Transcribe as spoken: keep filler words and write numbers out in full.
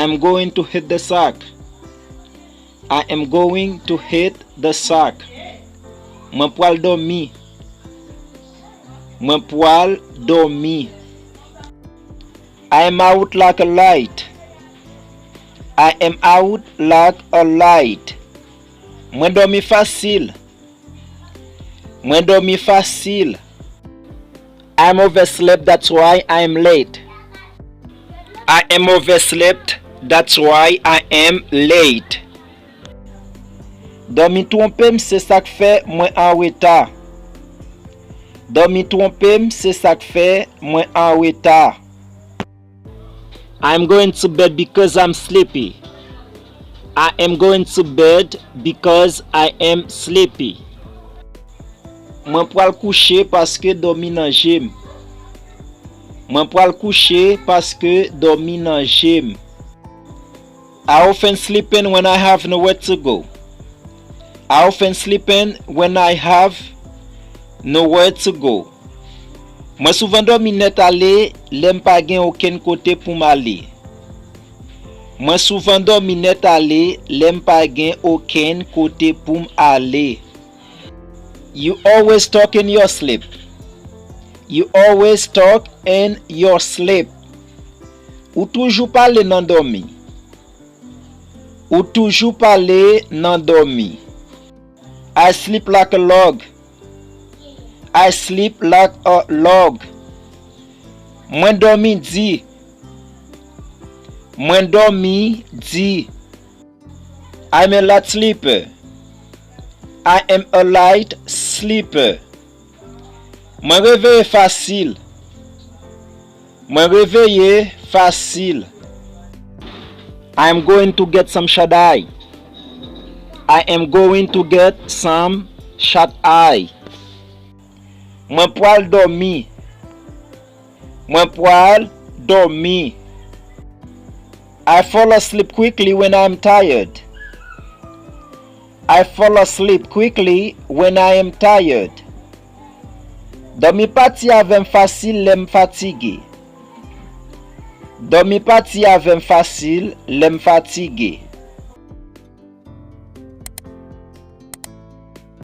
I'm going to hit the sack. I am going to hit the sack. Mwen pral dòmi. Mwen pral dòmi. I am out like a light. I am out like a light. Mwen dòmi fasil. Mwen dòmi fasil. I'm overslept, that's why I am late. I am overslept, that's why I am late. Dòmi twonpe m, se sa k fè mwen an reta. Dòmi twonpe m, se sa k fè mwen an reta. I'm going to bed because I'm sleepy. I am going to bed because I am sleepy. Mwen pral kouche paske dòmi nan je m. Mwen pral kouche paske dòmi nan je m. I often sleeping when I have nowhere to go. I often sleeping when I have nowhere to go. Mwen souvan dòmi nèt ale lè m pa gen okenn kote pou m ale. Mwen souvan dòmi nèt ale lè m pa gen okenn kote pou m ale. You always talk in your sleep. You always talk in your sleep. Ou toujou pale nan dòmi. Ou toujou pale nan dòmi. I sleep like a log. I sleep like a log. Mwen dòmi di. Mwen dòmi di. I'm a light sleeper. I am a light sleeper. Mwen reveye fasil. Mwen reveye fasil. I am going to get some shut eye. I am going to get some shut eye. Mwen pral dòmi. Mwen pral dòmi. I fall asleep quickly when I am tired. I fall asleep quickly when I am tired. Dòmi pati avè m fasil lè m fatige. Dòmi pati avè m fasil lè m fatige.